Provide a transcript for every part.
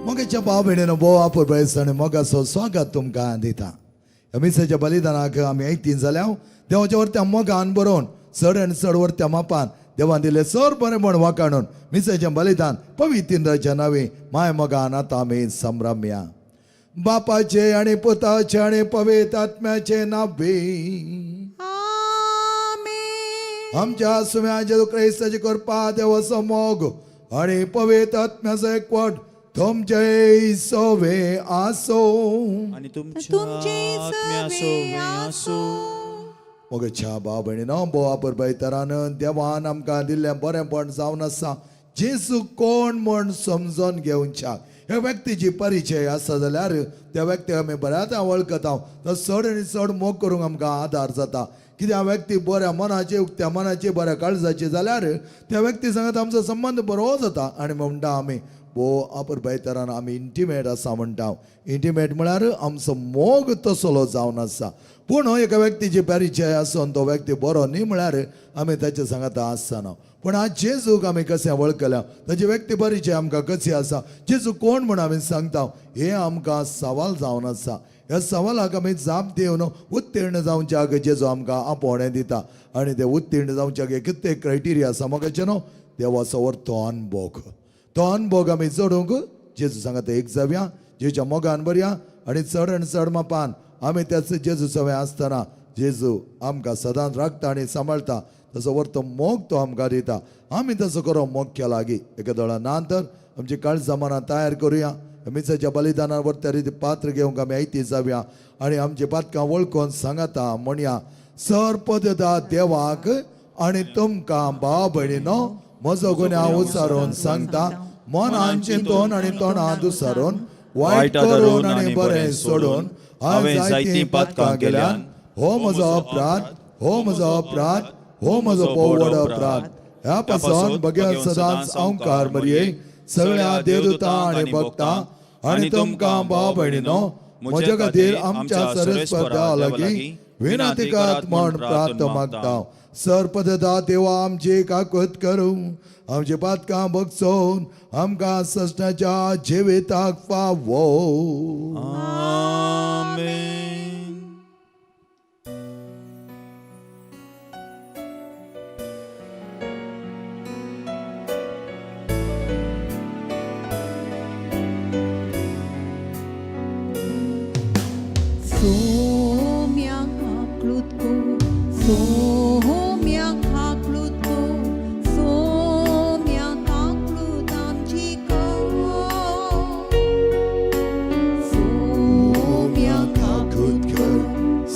मोगाच्या भाव भयणीनो, भोव आपुरबायस आनी मोगाचो स्वागत तुमकां दिता. ह्या मिसाच्या बलिदानाक आमी ऐतीन जाल्या देवाच्या वरत्या मोगान बरोवन चड आनी चड वरत्या मापान देवान दिले चड बरें म्हण वाकाणून मिसाचें बलिदान पवित्र नांवी माय मोगान आतां आमी संभ्रमया. बापाचे आनी पुताचे आनी पवित्र आत्म्याचे नांवी. आमेन. आमच्या सुम्या जेजू क्रिस्ताची कृपा, देवाचो मोग आनी पवित्र आत्म्याचो एकवट तुमचे सवे आसो. आनी तुमच्या तुमचे आत्म्या सवे सोवे आसो. आसूं. मोगेच्या भाव भयणीनो, भोव परबयतरान देवान आमकां दिल्लें बरेंपण जावन आसा जेजू कोण म्हण समजून घेवच्याक. ह्या व्यक्तीची परिचय आसा जाल्यार त्या व्यक्तीक आमी बऱ्याच वळखता, तो चड आनी चड मोग करूंक आमकां आदार जाता. कित्याक व्यक्ती बऱ्या मनाची, उक्त्या मनाची, बऱ्या काळजाची जाल्यार त्या व्यक्ती सांगत आमचो संबंद बरो जाता आनी म्हणटा आमी भोव अपुरबायतरान आमी इंटिमेट आसा म्हणटा. इंटिमेट म्हळ्यार आमचो मोग तसलो जावन आसा. पूण हो एका व्यक्तीची परिचय आसून तो व्यक्ती बरो न्ही म्हळ्यार आमी ताचे सांगाता आसना. पूण आज जेजूक आमी कशें वळखल्या, ताची व्यक्ती परिचय आमकां कशी आसा, जेजू कोण म्हूण आमी सांगता, हें आमकां सवाल जावन आसा. ह्या सवालाक आमी जाप दिवन उत्तीर्ण जावच्याक जेजू आमकां आपोवणें दिता आनी ते उत्तीर्ण जावच्याक कितें क्रायटेरिया आसा मोगाचें न्हू, देवाचो वर तो अनभोग, तो अनभोग आमी जोडूंक जेजू सांगता एक जावया, जेजूच्या मोगान बरया आनी चड आनी चड मापान आमी त्याच जेजू सवय आसतना जेजू आमकां सदांच राखता आनी सांबाळटा. तसो वर तो मोग तो आमकां दिता. आमी तसो करो मोग केला लागीं एका दोळा नंतर आमची काळजां मनां तयार करुया. मिसाच्या बलिदानार वरत्या रिती पात्र घेवंक आमी आयती जावया आनी आमची पातकां वळखून सांगता म्हणया. सरपदता देवाक आनी तुमकां भाव भयणीनो, म्हजो गुन्यांव उचारून सांगता. मनान चिंतून आनी तोंडान दुसारून, वायट करून आनी बरें सोडून हांवें जायतीं पातकां केल्यान. हो म्हजो अपराध, हो म्हजो अपराध, हो म्हजो पोवड अपराध. ह्या पासून बगैर सदांच अंकार मरये, सगळ्या देवदूतां आनी भक्तां आनी तुमकां भाव भयणीनो, म्हज्या खातीर आमच्या सरस्पदा लागीं विनंती करात म्हण प्रार्थ मागता. सरपदता देवा आमची काकूत करूं, आमची पातकां बगसोवन आमकां ससण्याच्या जिविताक फावो. आमेन. सोम्या काकलूत कर, सोम्या काकलूत कर, सोम्या काकलूत आमची कर. सोम्या काकूत कर,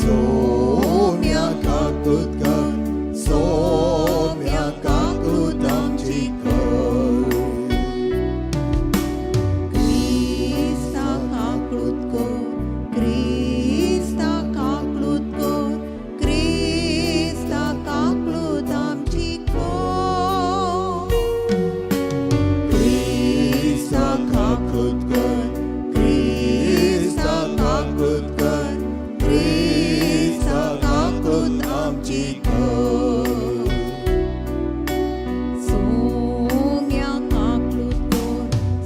सोम्या काकूत कर, सोम्या काकूत आमची कर. क्रिस्ता काकलूत कर, क्रिस्ता काकलूत कर, क्रिस्ता काकलूत आमची कर. क्रिस्ता काकूत कर, क्रिस्ता काकूत कर, क्रिस्ता काकूत आमची कर. सोम्या काकलूत कर,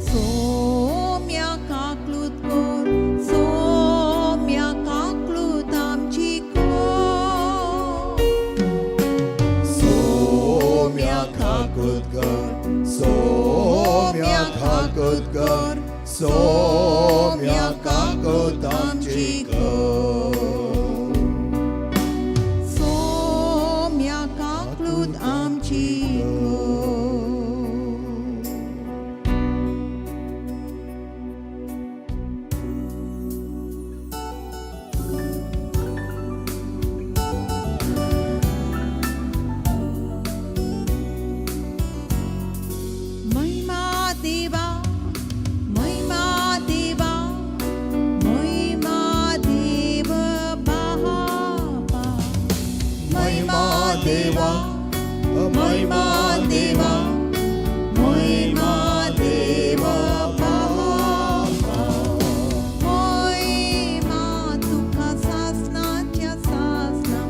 सोम्या काकलूत कर, सोम्या काकलूत आमची कर. सोम्या काकूत कर, सोम्या काकूत कर, सोम्या काकूत आमची कर. सोम्या काकलूत आमची कर. महिमा देवा, महिमा देवा, महिमा देव बापा. महिमा देवा, महिमा देवा, महिमा देव बापा. महिमा तुका सासनाच्या सासना.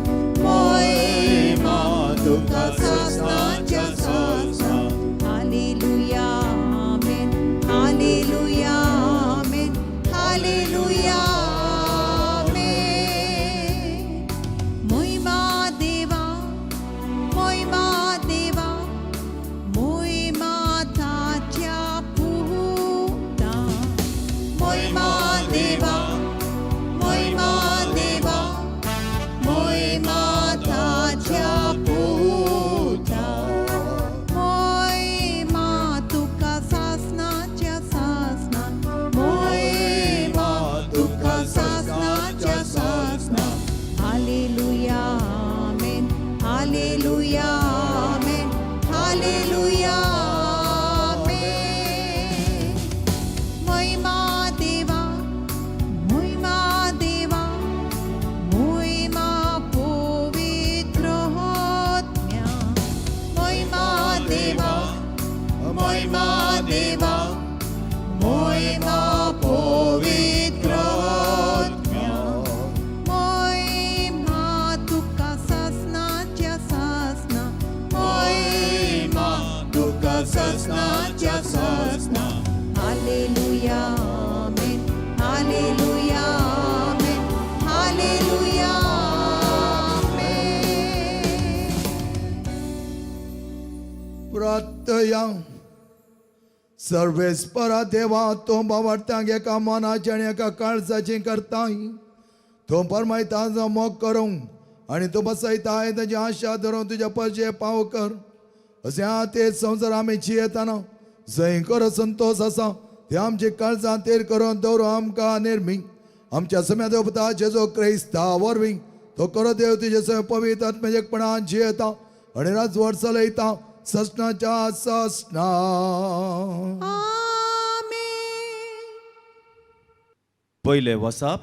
महिमा तुका सासनाच्या सासना. Hallelujah amen, hallelujah. महिमा पवित्र आत्म्या महिमा तुका सासनाच्या सासना महिमा तुका सासनाच्या सासना. Hallelujah, amen. Hallelujah, amen. Hallelujah, amen. प्रार्थया. सर्वेस्परा देवा, तूं बावडत्यांक एका मनाचें आनी एका काळजाचें करताय. तूं परमायताचो मोग करूंक आनी तूं बसयताय ताची आशा धरून तुज्या पदजे पाव कर. अशें ते संवसार आमी जियेतना जंय खरो संतोश आसा ते आमचे काळजां तेर करून दवरू आमकां निर्मी. आमच्या सम्या देवता जेजो क्रिस्ता वरवीं. तो खरो देव तुजे सय पवित्र आत्म्यापणान जियेता आनी राजवट चलयता ससनाच्या ससना. आमेन. पयलें वसाप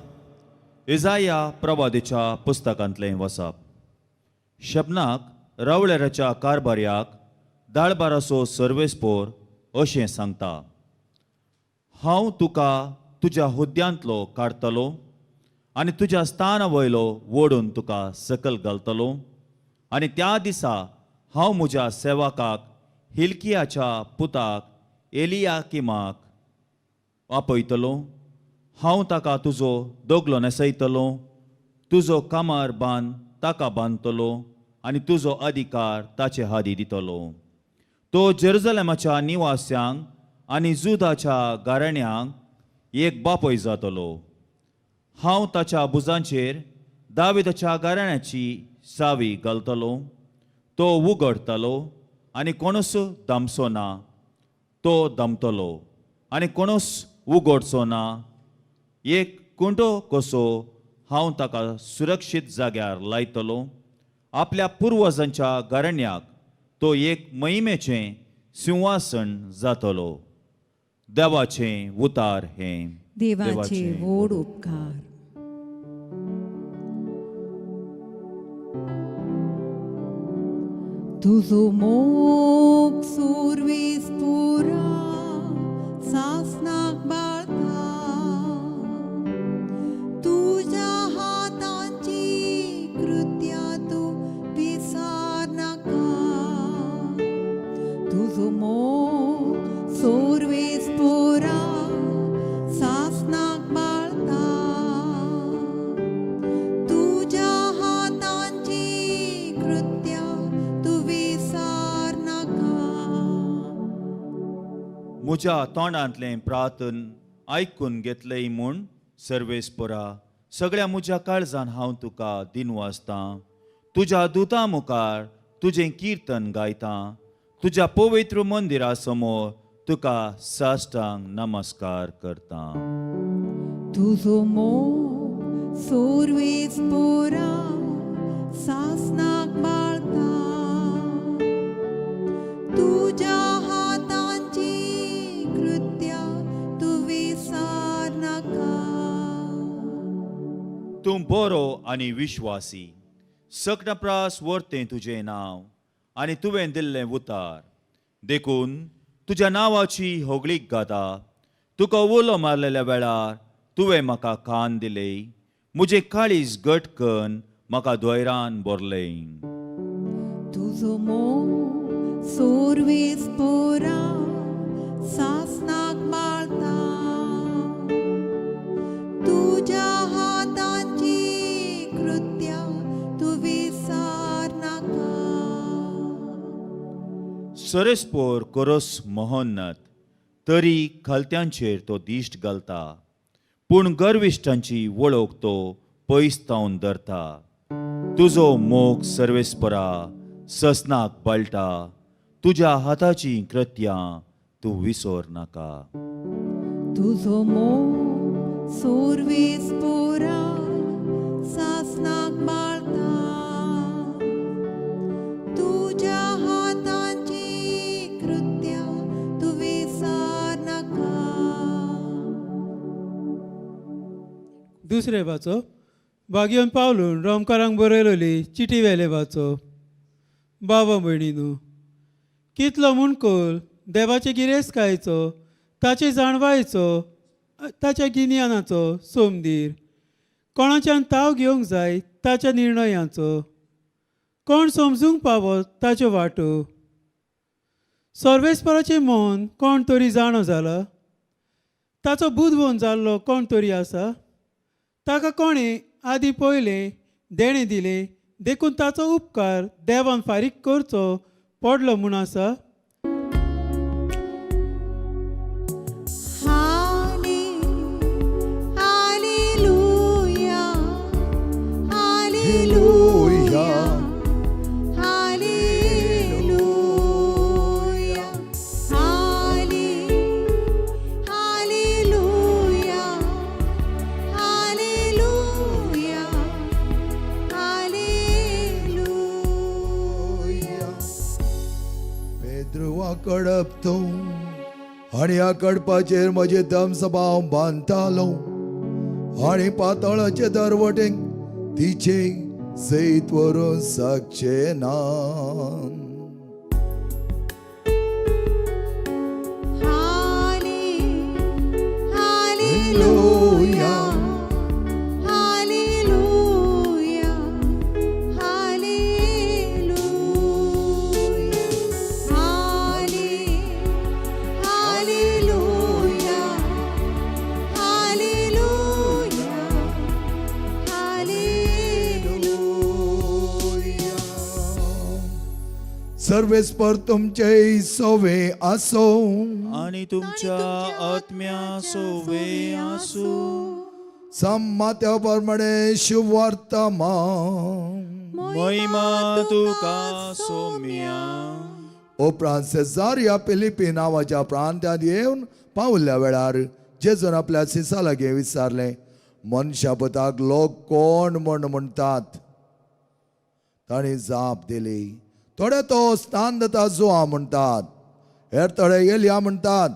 इजाया प्रवादीच्या पुस्तकांतलें वसाप. शबनाक रावळेराच्या कारभार्याक दाळबाराचो सर्वेस्पोर अशें सांगता, हांव तुका तुज्या हुद्द्यांतलो काडटलो आनी तुज्या स्थाना वयलो ओडून तुका सकल घालतलो आनी त्या दिसा हांव म्हज्या सेवकाक हिलकियाच्या पुताक एलियाकिमाक आपयतलो. हांव ताका तुजो दगलो न्हेसयतलो, तुजो कामार बांद ताका बांदतलो आनी तुजो अधिकार ताचे हाती दितलो. तो जेरुजलेमाच्या निवास्यांक आनी जुदाच्या गाराण्यांक एक बापय जातलो. हांव ताच्या भुजांचेर दाविदाच्या गाराण्याची सावी घालतलो. तो उगडटलो आनी कोणूच दामचो ना, तो दमतलो आनी कोणूच उगडचो ना. एक कुंटो कसो हांव ताका सुरक्षीत जाग्यार लायतलो. आपल्या पुर्वजांच्या घराण्याक तो एक महिमेचें सिंहासन जातलो. देवाचें उतार हें. देवाचे व्हड उपकार. तुजो मोग सुरवीस पुरा सासनाक बाळता. तुज्या हातांची कृत्या तूं विसार नाका. तुजो मोग सुरवीस पुरा सासनाक बाळता. तुज्या हातांची कृत्या तूं विसार नाका. म्हज्या तोंडांतलें प्रार्थन आयकून घेतलें म्हूण सर्वेस्परा, सगळ्या म्हज्या काळजान हांव तुका दिनवासतां. तुज्या दुतां मुखार तुजें किर्तन गायतां. तुज्या पवित्र मंदिरा समोर तुका साश्टांग नमस्कार करतां. तुजो मोग सुरवेस पुरा सासनाक बाळता. तुज्या हातांची कृत्या तूं विसार नाका. तूं बरो आनी विश्वासी, सगळ्या वरतें तुजें नांव आनी तुवें दिल्लें उतार. देखून तुज्या नांवाची होगळीक गाता. तुका उलो मारलेल्या वेळार तुवें म्हाका कान दिले. म्हजें काळीज घट कन्न म्हाका दोयरान भरलें. तुजो मोग सुरवेस पुरा सासनाक बाळता. तुज्या हातांची कृत्या तूं विसार नाका. सरेस्पोर कोरस महोन्नत तरी खालत्यांचेर तो दिश्ट घालता, पूण गर्विश्टांची वळख तो पयस तावन धरता. तुजो मोग सर्वेस्परा ससनाक बळटा. तुज्या हाताची कृत्यां तूं विसर नाका. तुजो मोग सुरवेस पुरा सासनाक बाळता. तुज्या हातांची कृत्या तूं विसार नाका. दुसरे वाचो भाग्योन पावलून रोमकारांक बरयलोली चिटी वेले वाचो. बाबा भयणीनू, कितलो मुणकोल देवाचे गिरेस्तकायेचो, ताचे जाणवायेचो ताच्या गिन्यानाचो सोमदीर? कोणाच्यान ताव घेवंक जाय ताच्या निर्णयांचो? कोण समजूंक पावत ताच्यो वाटो? सर्वेस्पराचें मन कोण तरी जाणो जाला? ताचो बुदवंत जाल्लो कोण तरी आसा? ताका कोणें आदीं पयलें देणें दिलें देखून ताचो उपकार देवान फारीक करचो पडलो म्हूण आसा? Hallelujah, hallelujah, hallelujah, hallelujah, hallelujah, hallelujah. पेद्रुवा Kadapa तूं आनी ह्या कडपाचेर म्हजे दमसभाव बांदतालो आनी पातळाचे दरवटेक तिचे जैत व्हरूंक शकचे ना. Hallelujah, hallelujah, hallelujah, hallelujah, hallelujah, hallelujah. सर्वेस्पर तुमचे सोवे आसो. आनी तुमच्या आत्म्या सोवे आसूं. सम्मात्या प्रमाणे शुभवर्तमान. महिमा तुका सोम्या. उपरांत सेजारिया फिलिपी नांवाच्या प्रांत्यांत येवन पावल्या वेळार जेजून आपल्या सिसा लागीं विचारलें, मनशा पुताक लोक कोण म्हूण म्हणटात? तांणी जाप दिली, थोडे तो स्थान दिता जुआ म्हणटात, हेर थोडे एलिया म्हणटात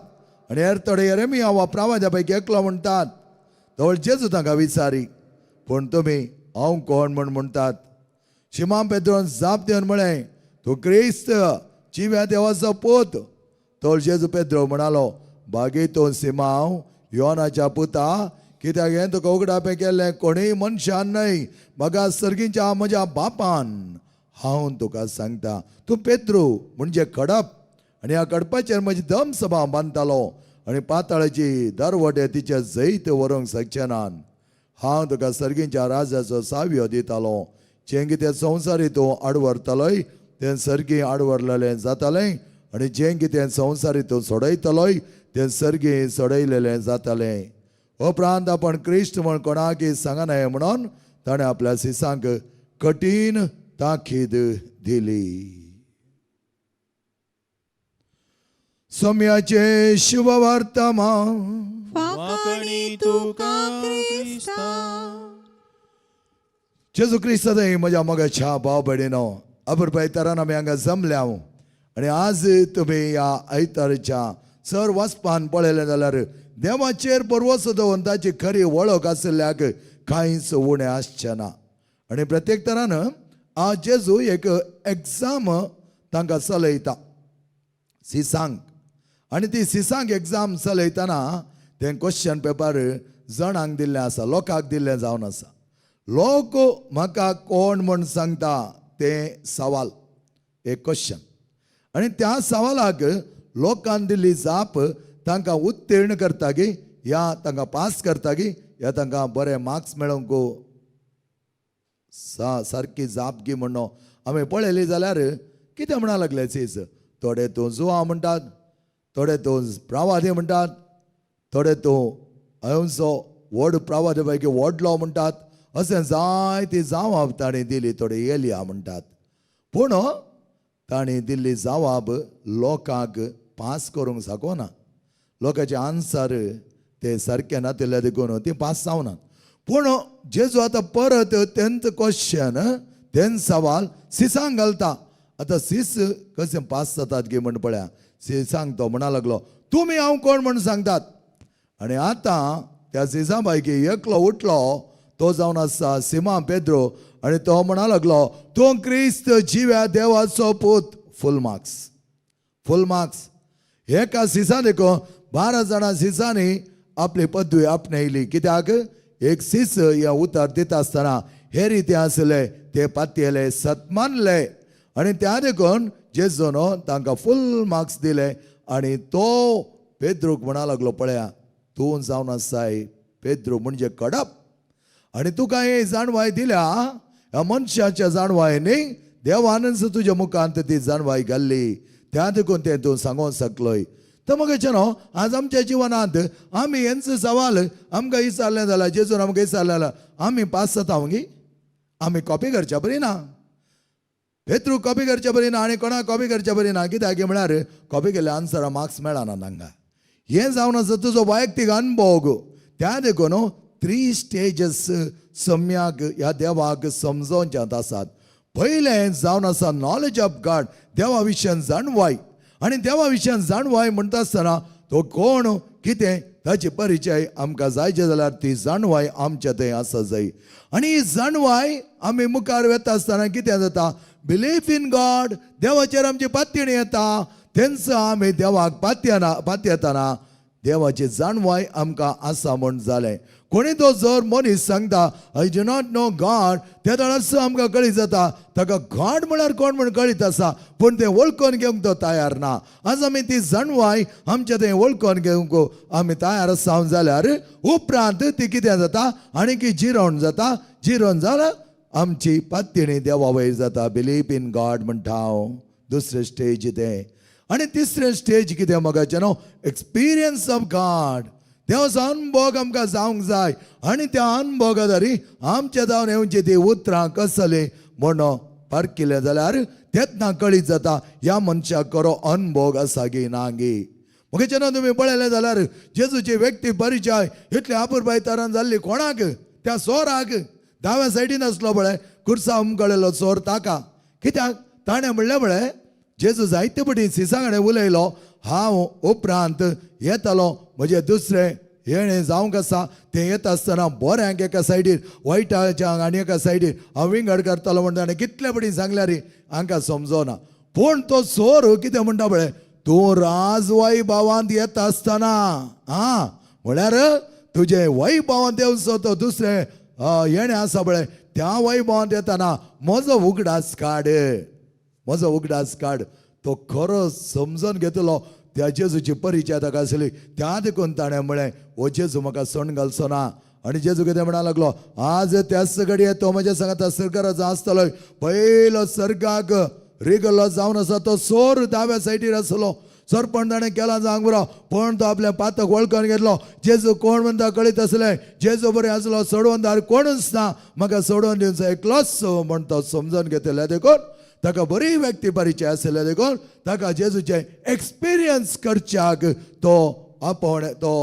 आनी हेर थोडे येरेमिया वा प्रावाद्या पैकी एकलो म्हणटात. तवळ जेजू तांकां विचारी, पूण तुमी हांव कोण म्हूण म्हणटात? शिमा पेद्रोन जाप दिवन म्हळें, तूं क्रिस्त, जिव्या देवाचो पूत. तोळ जेजू पेद्रो म्हणालो, बागी तूं सिमांव, योनाच्या पुता, कित्याक हें तुका उगडापें केल्लें कोणूय मनशान न्हय, म्हाका सर्गीच्या म्हज्या बापान. हांव तुका सांगता, तूं पेद्रू म्हणजे खडप आनी ह्या खडपाचेर म्हजी दम सभा बांदतालो आनी पाताळाची दरवटे तिचे जैत व्हरूंक शकचे नात. हांव तुका सर्गीच्या राजाचो सावयो दितालो. जें कितें संवसारी तूं आडवरतलोय तें सर्गी आडवरलेलें जातालें आनी जें कितें संवसारी तूं सोडयतलोय तें सर्गी सोडयलेलें जातालें. उपरांत आपण क्रिस्त म्हण कोणाकय सांगनाय म्हणून ताणें आपल्या सिसांक कठीण ताकीद दिली. सोम्याचें शुभवर्तमान. वाखाणी तुका क्रिस्ता. जेजू क्रिस्त म्हज्या मोगाच्या भाव भयणीनो, अपुरबाय तरान आमी हांगा जमल्या आनी आज तुमी ह्या आयतारच्या सर वाचपान पळयलें जाल्यार देवाचेर भरवसो दवरून ताची खरी वळख आशिल्ल्याक कांयच उणें आसचें ना. आनी प्रत्येक तरान आज जेजू एक एग्जाम तांकां चलयता सिसांक आनी ती सिसांक एग्जाम चलयतना तें क्वेश्चन पेपर जणांक दिल्लें आसा, लोकांक दिल्लें जावन आसा. लोक म्हाका कोण म्हूण सांगता तें सवाल, एक क्वेश्चन, आनी त्या सवालाक लोकान दिल्ली जाप तांकां उत्तीर्ण करता गी या तांकां पास करता गी या तांकां बरे मार्क्स मेळोवंक सारकी जाप गी म्हणून आमी पळयली जाल्यार कितें म्हणा लागले चीज, थोडे तूं जुआ म्हणटात, थोडे तूं प्रावादी म्हणटात, थोडे तूं अहिंसो व्हड प्रावादी पैकी व्हडलो म्हणटात, अशें जायती जावाब तांणी दिली. थोडे एलिया म्हणटात, पूण तांणी दिल्ली जवाब लोकांक पास करूंक शकना. लोकांचे आन्सर ते सारके नातिल्ले देखून ती पास जावना. पूण जेजू आतां परत तेंच क्वेश्चन, तेंच सवाल सिसांक घालता. आतां सीस कशें पास जातात गी म्हण पळया. सिसांक तो म्हणा लागलो, तुमी हांव कोण म्हण सांगतात? आनी आतां त्या सिसा पैकी एकलो उठलो, तो जावन आसा सिमा पेद्रो, आनी तो म्हणा लागलो, तूं क्रिस्त, जिव्या देवाचो पूत. फूल मार्क्स, फूल मार्क्स. एका सिसा देखून 12 जाणां सिसांनी आपली पदवी आपणायली. कित्याक एक सीस हें उतर दिता आसतना हे रिती आसले ते पातयेले सत मानले आनी त्या देखून जेजून तांकां फूल मार्क्स दिले. आनी तो पेद्रूक म्हणा लागलो, पळया तूं जावन आसाय पेद्रू म्हणजे कडप, आनी तुका हे जाणवाय दिल्या ह्या मनशाच्या जाणवाय न्ही, देवानच तुज्या मुखांत ती जाणवाय घाल्ली, त्या देखून तें तूं सांगोंक शकलोय. तर मगेचे न्हू आज आमच्या जिवनांत आमी हेंच सवाल आमकां विचारलें जाल्यार, जेजून आमकां विचारलें जाल्यार आमी पास जाता गी? आमी कॉपी करच्या बरी ना, पेत्रू कॉपी करच्या बरी ना आनी कोणाक कॉपी करच्या बरी ना. कित्याक म्हळ्यार कॉपी केल्ल्या आन्सरा मार्क्स मेळना तांकां. हें जावन आसा तुजो वैयक्तीक अनुभव. त्या देखून 3 स्टेजस सम्याक ह्या देवाक समजोवच्यांत आसात. पयलें जावन आसा नॉलेज ऑफ गॉड, देवा विशयान जाणवाय. आनी देवा विशयान जाणवाय म्हणटा आसतना तो कोण कितें ताची परिचय आमकां जायचे जाल्यार ती जाणवाय आमच्या थंय आसा जाय. आनी ही जाणवाय आमी मुखार वता आसतना कितें जाता, बिलीफ इन गॉड, देवाचेर आमची पातयणी येता. तेंच आमी देवाक पातयना पातयेतना देवाची जाणवाय आमकां आसा म्हूण जालें. कोणी तो जर मनीस सांगता I do not know God, त्या वेळार आमकां कळीत जाता ताका गॉड म्हळ्यार कोण म्हूण कळीत आसा, पूण तें वळखून घेवंक तो तयार ना. आज आमी ती जाणवाय आमच्या थंय वळखून घेवंक आमी तयार आसा जाल्यार उपरांत ती कितें जाता, आनी की जिरोवन जाता. जिरोवन जाल्यार आमची पातयणी देवा वयर जाता, बिलीफ इन गॉड म्हणटा हांव. दुसरें स्टेज तें. आनी तिसरें स्टेज कितें मगाचें न्हू, एक्सपिरियन्स ऑफ गॉड. देवाचो अनभोग आमकां जावंक जाय आनी त्या अनभोगा दारी आमच्या जावन येवची ती उतरां कसली म्हण पारखिलें जाल्यार तेन्ना कळीत जाता ह्या मनशाक खरो अनभोग आसा गी ना गी. मगे जेन्ना तुमी पळयलें जाल्यार जेजूची व्यक्ती परिचय इतले आपुरबाय तरान जाल्ली कोणाक, त्या चोराक. दाव्या सायडीन आसलो पळय कुर्सा उमकळेलो चोर, ताका कित्याक ताणें म्हणलें पळय जेजू जायते पटी सिसा कडेन उलयलो, हांव उपरांत येतलो म्हजें दुसरें येणें जावंक आसा, तें येता आसतना बऱ्यांक एका सायडीर वायटाच्या आनी एका सायडीर हांव विंगड करतलो म्हण ताणें कितले पटी सांगल्यार हांकां समजोना. पूण तो चोर कितें म्हणटा पळय, तूं राजवैभवांत येता आसतना, आं म्हळ्यार तुजें वैभवांत येवचो तो दुसरें येणें आसा पळय त्या वैभवांत येताना म्हजो उगडास काड, म्हजो उगडास काड. तो खरो समजून घेतलो त्या जेजूची परिचय ताका आसली, त्या देखून ताणें म्हळें हो जेजू म्हाका सण घालचो ना. आनी जेजू कितें म्हणा लागलो, आज त्याच घडये तो म्हज्या सांगाता सरकाराचो आसतलो. पयलो सर्गाक रिगलो जावन आसा तो चोर दाव्या सायडीर आसलो, सरपण ताणें केला जावंक बरो, पूण तो आपलें पातक वळखून घेतलो. जेजू कोण म्हणटा कळीत आसलें, जेजू बरें आसलो सोडवणदार कोणूच ना, म्हाका सोडोवन दिवचो एकलोच म्हण तो समजून घेतले. देखून ताका बरी व्यक्ती परिचय आसले, देखून ताका जेजूचें एक्सपिरियन्स करच्याक तो आपोवणे तो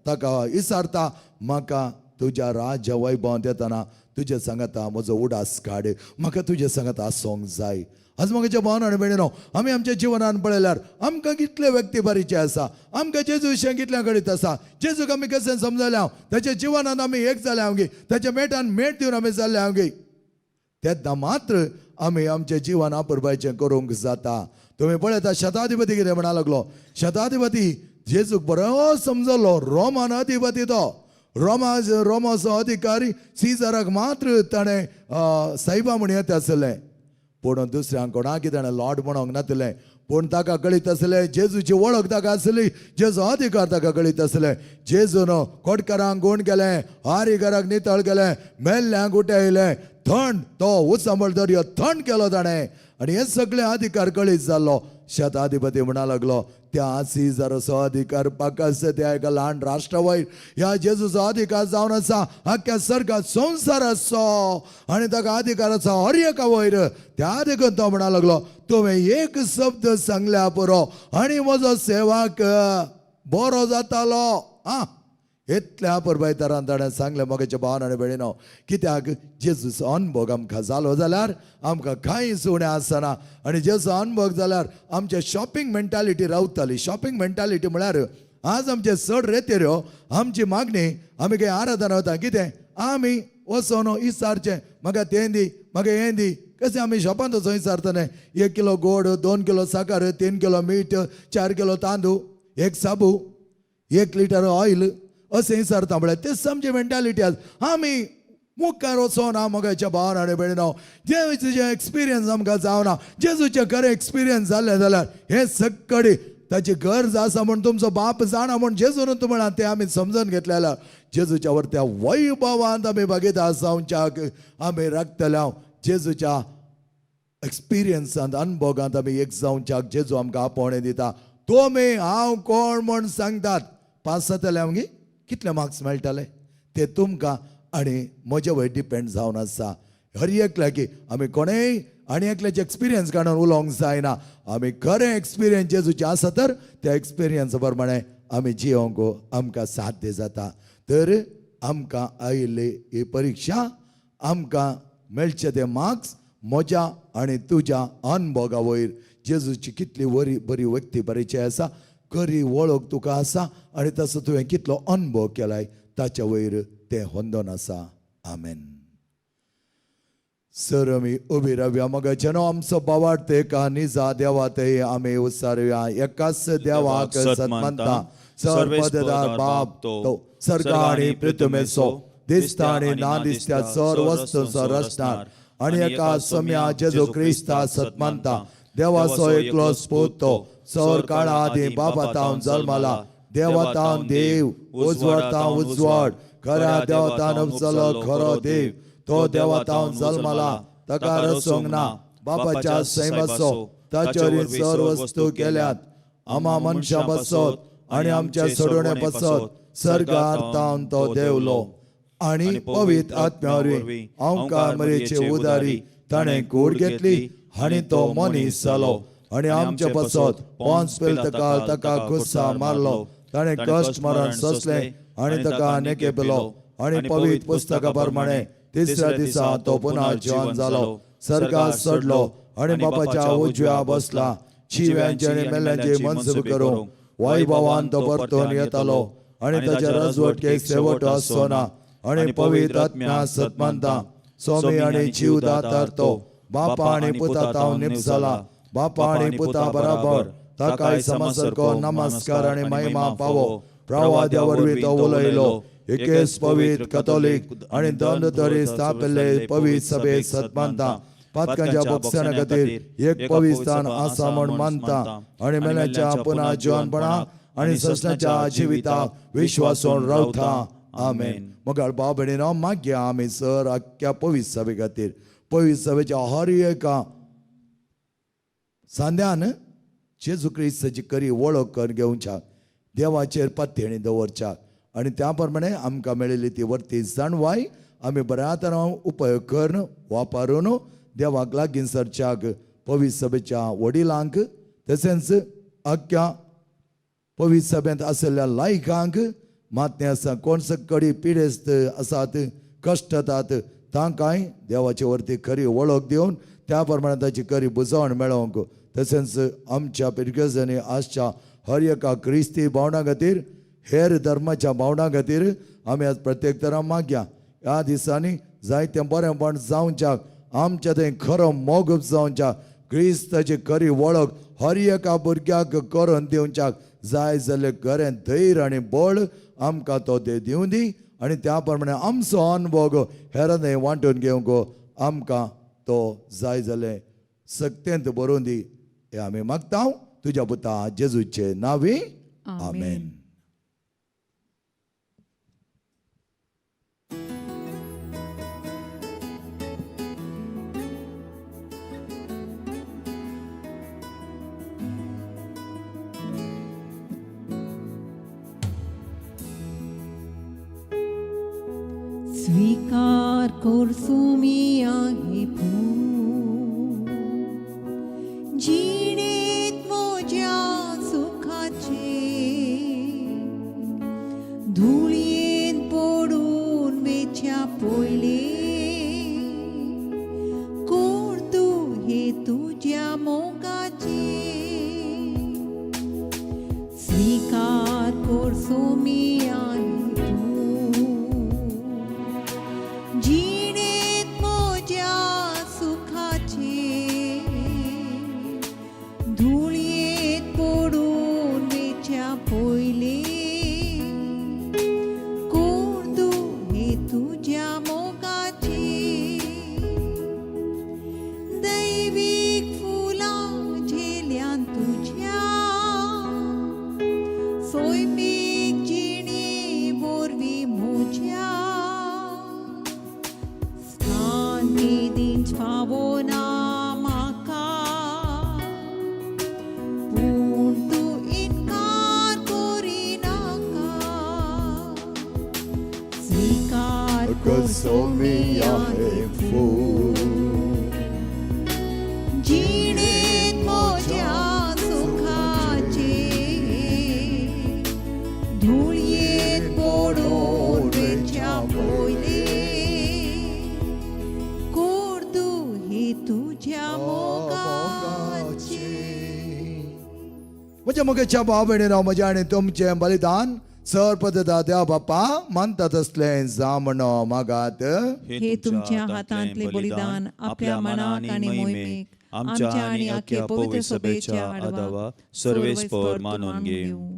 ताका विचारता, म्हाका तुज्या राज्य वैभवांत येताना तुजे सांगाता म्हजो उडास काड, म्हाका तुजे सांगाता आसूंक जाय. आज म्हज्या भावन आनी भयणीनो, आमी आमच्या जिवनान पळयल्यार आमकां कितले व्यक्ती परिचय आसा, आमकां जेजू विशय कितल्या कळीत आसा, जेजूक आमी कशें समजल्या, ताच्या जिवनान आमी एक जाल्या गी, ताच्या मेटान मेट दिवन आमी जाल्ले गी, तेन्ना मात्र आमी आमचें जिवन आपुरबायचें करूंक जाता. तुमी पळयता शताधिपती कितें म्हणा लागलो, शताधिपती जेजूक बरो समजलो, रोमन अधिपती तो, रोमाचो अधिकारी सीजराक मात्र ताणें सायबा म्हण येता आसलें, पूण दुसऱ्यांक कोणाक ताणें लॉर्ड म्हणूंक नातलें. पूण ताका कळीत आसलें जेजूची वळख ताका आसली, जेजू अधिकार ताका कळीत आसलें. जेजून कोटकारांक गूण केलें, हारीकाराक नितळ केलें, मेल्ल्यांक उठयलें, थंड तो उचांबळ दर्यो थंड केलो ताणें, आनी हे सगळे अधिकार कळीत जाल्लो. शताधिपती म्हणा लागलो, त्या सीजराचो अधिकार पाकास त्या एका ल्हान राष्ट्रा वयर ह्या जेजूचो अधिकार जावन आसा आख्ख्या सर्गात संवसाराचो, आनी ताका अधिकार आसा हर एका वयर. त्या देखून तो म्हणा लागलो, तुवें एक शब्द सांगल्या पुरो आनी म्हजो सेवाक बरो जातालो. आं इतल्या पुरबायतरान ताणें सांगलें म्हगेच्या भावान आनी भयणीनो, कित्याक जेजूचो अनभोग आमकां जालो जाल्यार आमकां कांयच उणें आसना. आनी जेजूचो अनभोग जाल्यार आमचे शॉपिंग मेंटालिटी रावताली. शॉपिंग मेंटालिटी म्हळ्यार आज आमचे चड रेतेऱ्यो आमची मागणी आमी खंय आराधना वता कितें आमी वचोन इसारचें, म्हाका तें दी म्हाका हें दी, कशें आमी शॉपांत वचोन इसारतले, 1 किलो गोड, 2 किलो साकर, 3 किलो मीठ, 4 किलो तांदूळ, 1 साबू, 1 लिटर ऑयल, अशें विचारता. म्हळ्यार तेच आमची मेंटालिटी आसा. आमी मुखार वचोना मोगाच्या भावान आनी भयणीनो, जेजूचें एक्सपिरियन्स आमकां जावना. जेजूचें खरें एक्सपिरियन्स जालें जाल्यार हें सक्कडी ताची गरज आसा म्हूण तुमचो बाप जाणा म्हूण जेजून तूं म्हळां तें आमी समजून घेतलें जाल्यार जेजूच्या वरत्या वैभवांत आमी भागीदार जावच्याक आमी राखतले. जेजूच्या एक्सपिरियन्सांत अनुभोगांत आमी एक जावच्याक जेजू आमकां आपोवणें दिता. तुमी हांव कोण म्हूण सांगतात, पास जातले आमगे कितले मार्क्स मेळटले ते तुमकां आनी म्हजे वयर डिपेंड जावन आसा. हर एकल्याकी आमी कोणेय आनी एकल्याचे एक्सपिरियन्स काडून उलोवंक जायना. आमी खरें एक्सपिरियन्स जेजूचें आसा तर त्या एक्सपिरियन्सा प्रमाणे आमी जियोंक आमकां साध्य जाता. तर आमकां आयिल्ली ही परिक्षा, आमकां मेळचे ते मार्क्स म्हज्या आनी तुज्या अनुभोगा वयर जेजूची कितली बरी बरी व्यक्ती परिचय आसा, खरी वळख तुका आसा आनी तसो तुवें कितलो अनुभव केलाय ताच्या वयर तें होंदोन आसा. आमेन. सर आमी उबी रावया. मगाच्यानो आमचो बावार्थ एका निजा देवा ते आमी उसारुया. एकाच देवाक सत मानता, सर पददार बाप तो सर्ग आनी पृथ्वीचो, दिसता आनी ना दिसत्या सर वस्तूंचो रचणार, आनी एका सम्या जेजू क्रिस्ता सत मानता, देवाचो एकलोच पूत तो सर काळा आदीं बाबा तावन जल्माला, देवा तावन देव, उजवाड तावन उजवाड, खऱ्या देवा तावन उपजलो खरो देव, तो देवा तावन जल्माला, ताका रचोंक ना, बापाच्या सैमाचो, ताचे वरवीं सर वस्तू केल्यात, आमा मनशां पासत आनी आमच्या सोडवणे पासत सर्गार तावन तो देवलो, आनी पवित्र आत्म्या वरवीं आमकां मरेचे उदारी ताणें कूड घेतली आनी तो मनीस जालो, आनी आमच्या पासत पोंस पिलतकाल ताका खुस्सा मारलो, ताणें कश्ट मरण सोंसलें आनी ताका नेके पिलो, आनी पवित्र पुस्तका प्रमाणे तिसऱ्या दिसा तो पुन्हा जिवन जालो, सर्गात चडलो आनी बापाच्या उजव्या बसला, शिव्यांचे आनी मेल्यांचे मनसूब करूंक वैभवान तो परतून येतालो, आनी ताच्या राजवटकेक शेवट आसचो ना. आनी पवित्र आत्म्या सत मानता, स्वामी आनी जीव दातार तो बापा आनी पुता तावन निपजाला, बापा आनी पुता बराबर ताकाय समसारको नमस्कार आनी महिमा पावो. प्रवाद्या वरवीं तो उलयलो, एकेच पवित्र कथोलीक आनी दंड तरी स्थापिल्ले पवित्र सभेत सत मानता, पातकांच्या बक्षणा खातीर एक पवित्र स्थान आसा म्हूण मानता, आनी मेल्याच्या पुन्हा जिवनपणाक आनी ससनाच्या जिविताक विश्वासून रावता. आमेन. मगाळ भाव भयणीनो, मागया आमी सर आख्ख्या पवित्र सभे खातीर, पवित्र सभेच्या हर एका सांद्यान जेजू क्रिस्ताची खरी वळख करून घेवच्याक, देवाचेर पातयेणी दवरच्याक, आनी त्या प्रमाणे आमकां मेळिल्ली ती वर्ती जाणवाय आमी बऱ्या तरान उपयोग करून वापरून देवाक लागीं सरच्याक पवित्र सभेच्या वडिलांक तशेंच आख्ख्या पवित्र सभेंत आशिल्ल्या लायकांक मातणे आसा कोण सकडी पिडेस्त आसात, कश्टतात, तांकांय देवाचे वरती खरी वळख दिवन त्या प्रमाणे ताची खरी बुजवण मेळोवंक, तशेंच आमच्या पिरगजांनी आसच्या हर एका क्रिस्ती भावणां खातीर, हेर धर्माच्या भावणां खातीर आमी आज प्रत्येक तरा मागया. ह्या दिसांनी जायतें बरेंपण जावच्याक, आमच्या थंय खरो मोग जावच्याक, क्रिस्ताची खरी वळख हर एका भुरग्याक करून दिवच्याक जाय जाल्यार खरें धैर्य आनी बळ आमकां तो ते दिवं दी, आनी त्या प्रमाणे आमचो अनुभव हेरांनी वांटून घेवंक आमकां तो जाय जालें सक्तेंत बरोवन दी. हें आमी मागता तुज्या पुता जेजूचे नांवी. आमेन. स्वीकार कोर्सुमी आहे भू जिणेत मोज्या सुखाचे, धुळयेन पडून वेच्या पयले कोर तूं हे तुज्या मोगाचे. स्वीकार कोर्सुमी आहे तूं जिणेत मोज्या सुखाचे, फावो ना म्हाका पूण तूं इनकार करिनाका स्वीकार कर सोमिया हें फूल जिणेंत म्हज्या सुखाचे धुळयेंत पडून वेच्या पयलीं कोर्दू हे तुज्या मोगाचे. म्हज्या मोगेच्या भाव भयणीनो, म्हज्या आनी तुमचें बलिदान सर पद्दता देव बाप्पा मानता तसलें जावं मागात. हे तुमच्या हातांतले बलिदान आपल्या मनाक आनी मोहिमेक आमच्या आनी आख्या पवित्र सभेच्या आडवा सर्वेस्पर मानून घेवं.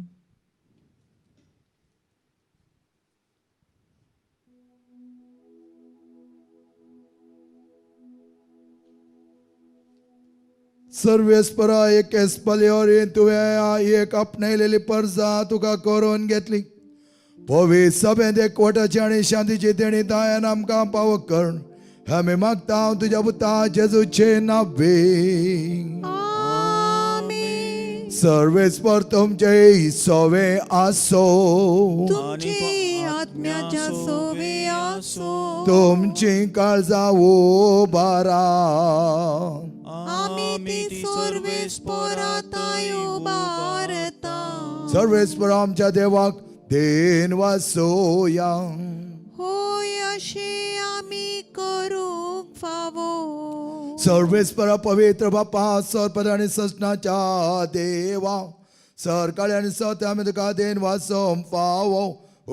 सर्वेस्परा एक एस्पलियोरी तुवें एक आपणायलेली परजा तुका करून घेतली. पवित्र सभेंत एकवटाची आनी शांतीची देणी दायान आमकां पावक कर, आमी मागता तुज्या पुता जेजूचे नावे. आमेन. सर्वेस्पर तुमचे सोवे आसो. तुमचे आत्म्याच्या सोवे आसो. तुमची काळजा उबारा. आमी ती सर्वेस्पराताय उबारता. सर्वेस्पर आमच्या देवाक देन वासोया. होय, अशें आमी करूंक फावो. सर्वेस्पर पवित्र बापा, सरपद आनी ससनाच्या देवा, सरकाळी आनी सत्य आमी तुका देन वासोवंक फावो.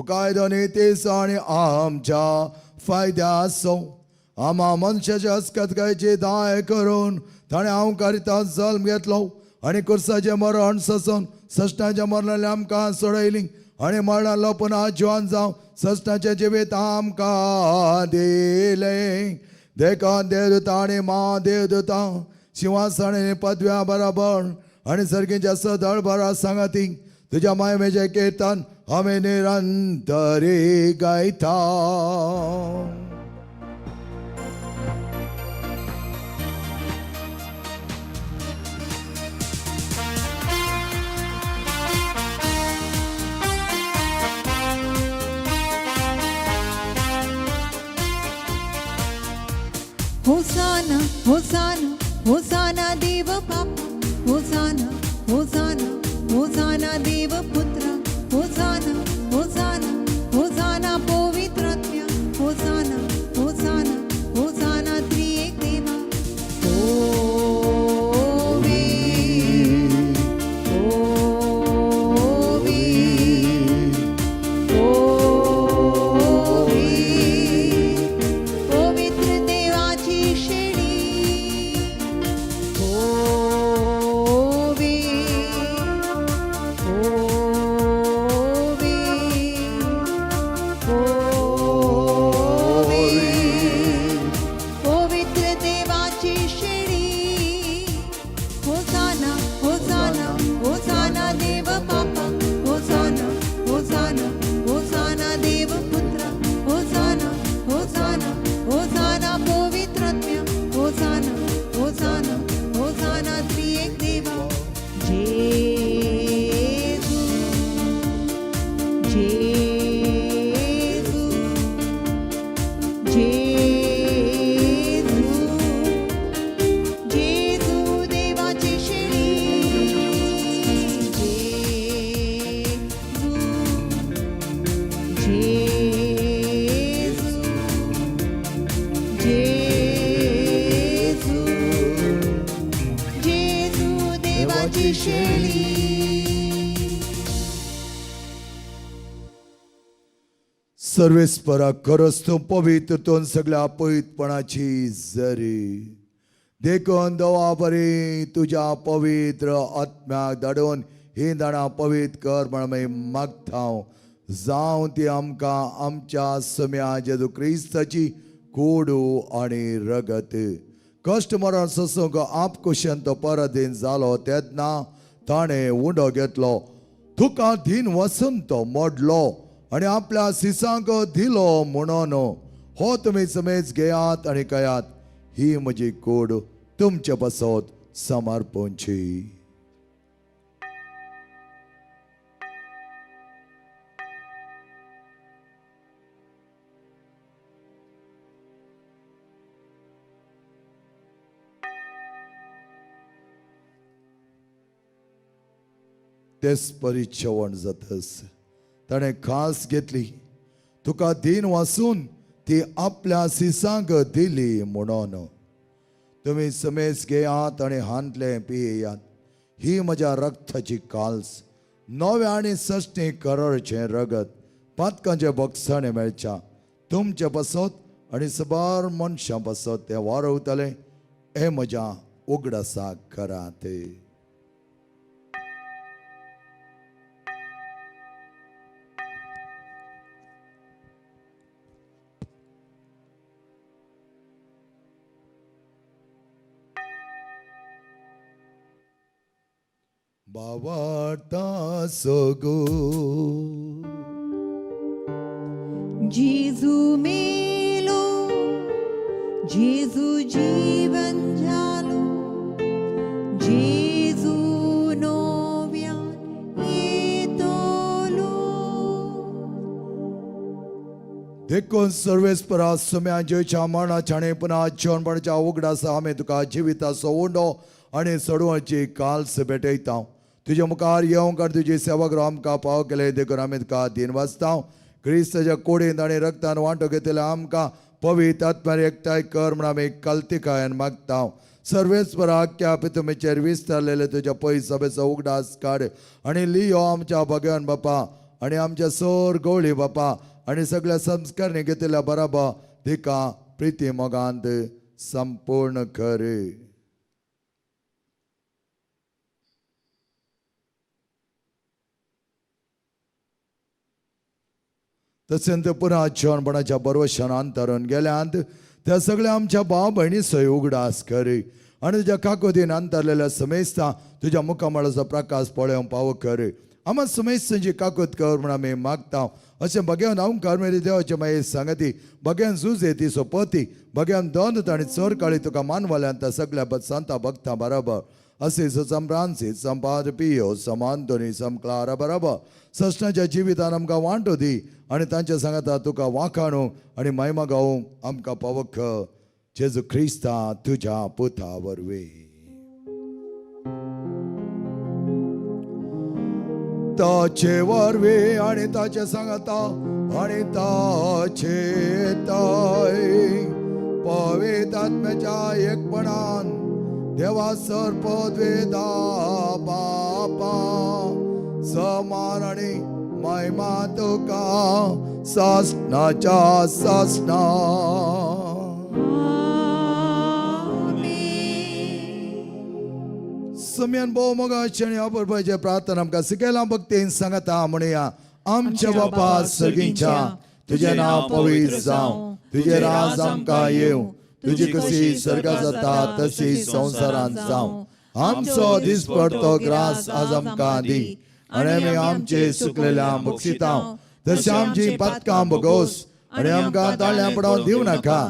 कायदो नीतीचो आनी आमच्या फायद्याचो आमा मनशाच्या अस्कतकायची दाय करून ताणें हांव करिता जल्म घेतलो आनी कुर्साचें मरण ससून सश्टाच्या मरणाले आमकां सोडयली आनी मरणालो पुन्हा जिवन जावं सश्टाचें जिवीत आमकां दिलें. देखून देवदूता आनी मा देवदूता शिंवासन आनी पदव्या बराबर आनी सर्गीच्या सदळ बरा सांगाती तुज्या मायमेचें कीर्तन आमी निरंतरी गायता. होसाना होसाना होसाना देव बापा, होसाना होसाना होसाना देव पुत्रा, होसाना होसाना होसाना पवित्रात्म्या, होसाना होसाना होसाना त्रिएक देवा. ओवे ओवे ओवे पवित्र देवाची शेळी. ओवे ओवे ओवे पवित्र देवाची शेळी. होसाना होसाना होसाना देव बापा, होसाना होसाना होसाना देव पुत्रा, होसाना होसाना होसाना पवित्रात्म्या, होसाना होसाना होसाना त्रिएक देवा. जेजू जेजू जेजू जेजू देवाची शेळी. जेजू जेजू जेजू जेजू देवाची शेळी. सर्वेस्परा खरंच तूं पवित्र तूं सगळ्या पवित्रपणाची जरी, देखून देवा बरी तुज्या पवित्र आत्म्याक धाडून ही दाणां पवित्र कर म्हण आमी मागता, जावं ती आमकां आमच्या सम्या जेजू क्रिस्ताची कोडू आनी रगत. कश्ट मरण सोसूंक आपकुशन तो परदीन जालो तेन्ना ताणें उंडो घेतलो, तुका धीन वचून तो मोडलो आनी आपल्या सिसांक दिलो म्हणून, हो तुमी समेज घेयात आनी कयात, ही म्हजी कूड तुमचे पासत समर्पणची. तेच परी जेवण जातस ताणें खास घेतली, तुका दीन वासून ती आपल्या सिसांक दिली म्हणून. तुमी समेज घेयात आनी हांतले पियेयात, ही म्हज्या रक्ताची काल्स, नव्या आनी सश्टी करळचें रगत, पातकांचे बक्षाणे मेळच्या तुमचे पासत आनी सबार मनशां पासत तें वारवतलें. हें म्हज्या उगडासाक करात. बावार्ता सगो जेजू मेलो, जेजू जीवन जालो, जेजू नव्यान येतलो. देखून सर्वेस्परा सुम्या जेच्या मरणाच्या आनी पुन्हा जिवनपणाच्या उगडासा आमी तुका जिविताचो उंडो आनी सडवची काल्स भेटयता. तुज्या मुखार येवंक आनी तुजी सेवा आमकां पाव केले देखून आमी तुका दीन वाचता. क्रिस्ताच्या कुडींत आनी रक्तान वांटो घेतले आमकां पवित्र आत्म्यार एकठांय कर म्हूण आमी कल्तिकायन मागता. सर्वेस्परा आख्या पितुमेचेर विस्तारलेले तुज्या पयस सभेचो उगडास काड आनी लियो आमच्या भगवान बापा आनी आमच्या सोर गवळी बापा आनी सगळ्या संस्कारणी घेतल्या बराबर तिका प्रिती मोगांत संपूर्ण कर. तशेंच पुन्हा जेवणपणाच्या बरवशान अंतरून गेल्यांत त्या सगळ्या आमच्या भाव भयणी सय उगडास कर आनी तुज्या काकोदीन अंतरलेल्या समेस्ता तुज्या मुखामळाचो प्रकाश पळोवंक पावो कर. आमा समेस्तांची काकूत कर म्हूण आमी मागता. अशें बघेवन हांव कार्मेली देवाचे मागीर सांगती बघ्यान जुजे ती सोपती बघ्यान दोन आनी चोर काळी तुका मानवाल्यान त्या सगळ्या संता भक्ता बरोबर असे सम फ्रांसीस सम पाद पियो सम आंतोनी सम क्लारा बरोबर सस्नाच्या जिवितान आमकां वांटो दी आनी तांच्या सांगाता तुका वाखाणू आनी महिमा गावूंक आमकां पावक जेजू क्रिस्ता तुज्या पुता वरवीं. ताचे वरवीं आनी ताचे सांगाता आनी ताचे ताय पवित्र आत्म्याच्या एकपणान देवा सर्पद्वेदा बापा समान आनी महिमा तुका सासनाच्या सासना. सम्यान भोव मोगाचे आनी अपुरबायेचे प्रार्थना आमकां शिकयलां भक्तीन सांगता म्हणया. आमच्या बापा सगळींच्या तुजें नांव पवित्र जावं, तुजें राज आमकां येवं, तुजी कशी स्वर्गात जाता तशी संवसारांत जावं. आमचो दिसपडतो ग्रास आज आमकां दी आनी आमी आमचे सुकलेल्या बक्षिता तशें आमची पातकां भोगोस आनी आमकां ताळ्यां पडोवन दिवं नाका,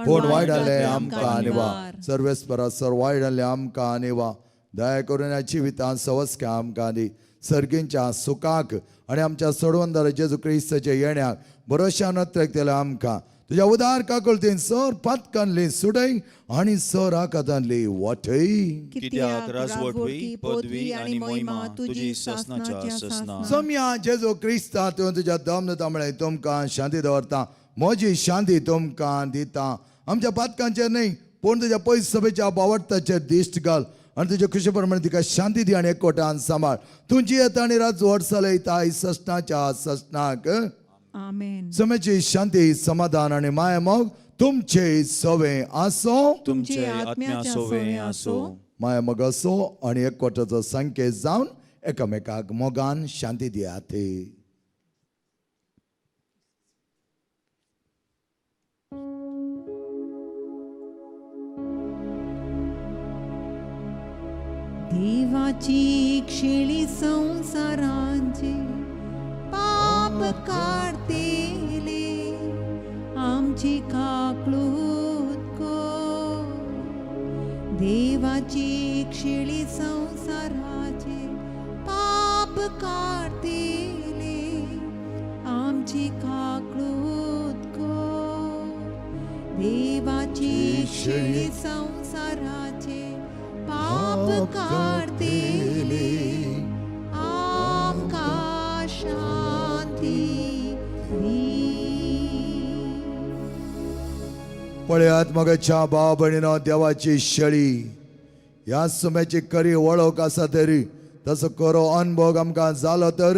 पूण वायट आसलें आमकां निवा. सर्वेस्परा सर वायट आसलें आमकां निवा. दया करून ह्या जिवितांत सवस्क्या आमकां दी सर्गींच्या सुखाक आनी आमच्या सोडवंदार जेजू क्रिस्ताच्या येण्याक भरोश्यान अत्रकतल्या आमकां तुज्या उदार काकुळतीन सर पातकांतली सुडय आनी सर आकातांतली वाटय. कित्याक राजवट पदवी आनी महिमा तुजी सासनाच्या सासना. सोम्या जेजू क्रिस्ता तूं तुज्या दम तांबळे तुमकां शांती दवरता, म्हजी शांती तुमकां दिता. आमच्या पातकांचेर न्हय पूण तुज्या पयस सभेच्या बावडताचेर दिश्ट घाल आनी तुज्या खुशी प्रमाणे तिका शांती दी आनी एकवटान सांबाळ. तुमची येता आनी राजवट चलयता ससनाच्या ससनाक. आमेन. समेची शांती समाधान आनी माया मोग तुमचे सवे आसो, तुमचे आत्म्या सोवे आसो. माया मोग असो आनी एकवटाचो संकेत जावन एकामेकाक मोगान शांती दियात. देवाची क्षिळी संसारांचे पाप काडतेले आमची काकळूत कर. देवाची क्षिळी संवसाराचे पाप काडटिले आमची काकळूत कर. देवाची क्षिळी संवसाराचे पाप काडटिले आमकां शांती दी. पळयात मगच्या भाव भयणीनो, देवाची शेळी ह्या सुम्याची खरी वळख आसा तरी तसो खरो अनभोग आमकां जालो तर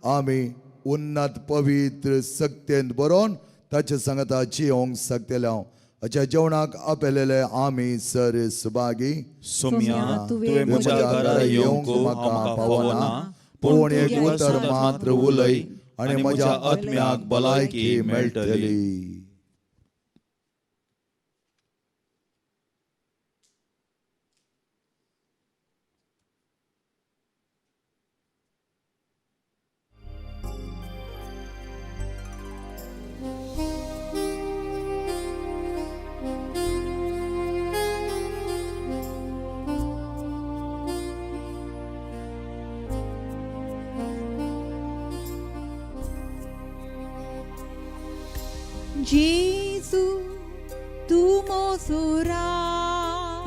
आमी उन्नत पवित्र सक्तेन बरोवन ताचे सांगता जियोंक शकतले. हांव अशा जेवणाक आपयलेले आमी सर सुभागी. सोम्या, तुवें म्हज्या घरा येवंक म्हाका पावना, पूण एक उतर मात्र उलय आनी म्हज्या आत्म्याक भलायकी मेळटली. जेजू तूं म्हजो राव,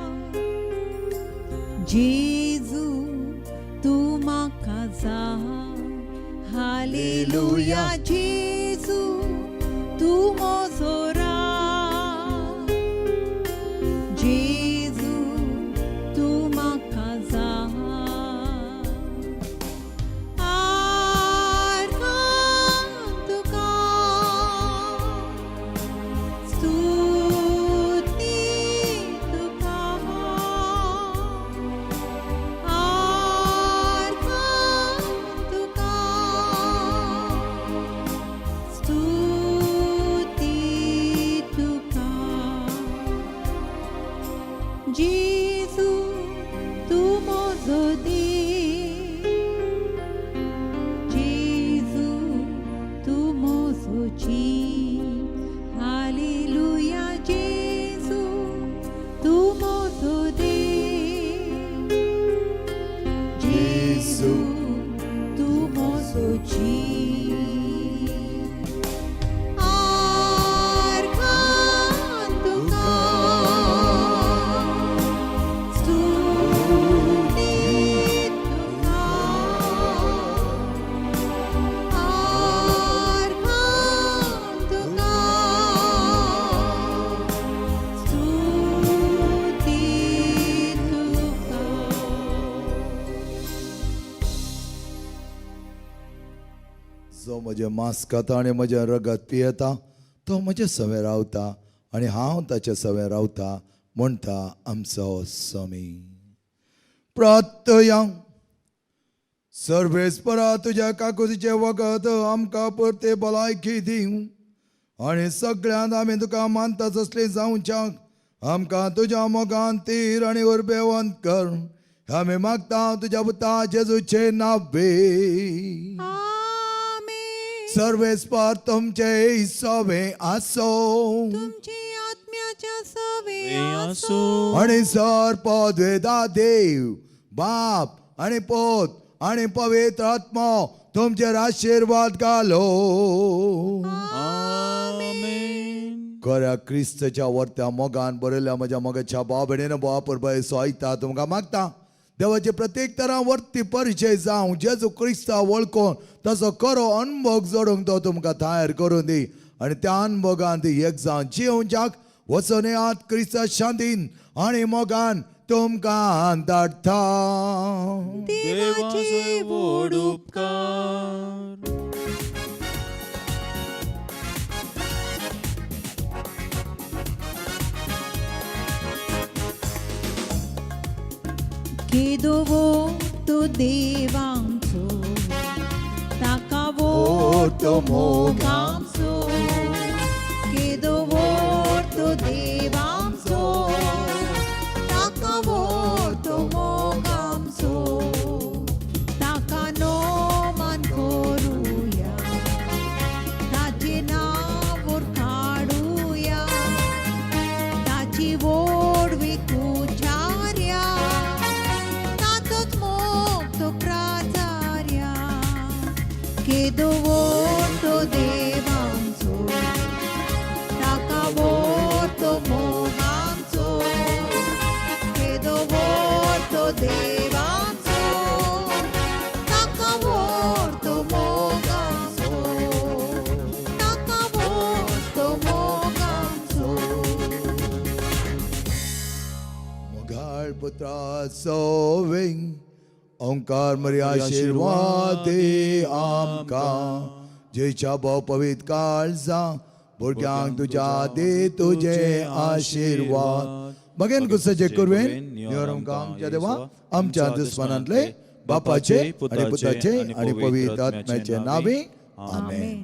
जेजू तूं म्हाका जाय. हालेलुया. जेजू तूं म्हजो राव, जेजू तूं म्हाका जाय. आर्गां तुका, स्तुती तुका, आर्गां तुका, स्तुती तुका. जेजू तूं म्हजो देव, जेजू तूं म्हजो जीव. हालेलुया. जेजू तूं म्हजो देव, जेजू तूं म्हजो जीव. आर्गां तुका, स्तुती तुका, आर्गां तुका, स्तुती तुका. जो म्हजें मांस खाता आनी म्हजें रगत पियेता तो म्हजे सवें रावता आनी हांव ताचे सवें रावता, म्हणटा आमचो स्वामी. प्रार्थया. सर्वेस्परा, तुज्या काकुतीचें वखद आमकां परते भलायकी दिवं आनी सगळ्यांत आमी तुका मानता तसलीं जावच्याक आमकां तुज्या मोगान तीर आनी उर्बेवंत कर. आमी मागता तुज्या पुता जेजूचे नावे. आमेन. सर्वेस्पर तुमचे सवे आसो. तुमचे आत्म्याच्या सवे आसो. आणि सर पदवेदा देव बाप आणि पोत आणि पवित्र आत्मो तुमचेर आशिर्वाद घालो. आमेन. खऱ्या क्रिस्तच्या वर्त्या मोगान बरयल्या म्हज्या मोगाच्या भाव भयणीन, भाव परबाय आयता तुमकां मागता, देवाचे प्रत्येक तरा वर्ती परिचय जावं, जेजू क्रिस्ता वळखून तसो खरो अनभोग जोडूंक तो तुमकां तयार करून दी आनी त्या अनभोगान ती एक जावन जिवच्याक वचून येयात. क्रिस्ता शांतीन आनी मोगान तुमकां धाडटा. देवाचे व्हड उपकार. केदो तो देवांचो, ताका वोटो मोगांचो. केदो तो देवांचो, ताका वोटो मोगांचो. ताका नोमान करुया, ताचें नांव काडुया, ताची व्हडवीक उच्चारया. पुत्राचो विंग ओंकार मरी आशिर्वाद दी आमकां जेच्या भोव पवित्र काळजा भुरग्यांक तुज्या दी तुजे आशिर्वाद बगेन गुस्साचे कुरवेन निवरमकां आमच्या देवा आमच्या दुस्मानांतले बापाचे आणि पुताचे आणि पवित्र आत्म्याचे नावे आमेन. आमेन.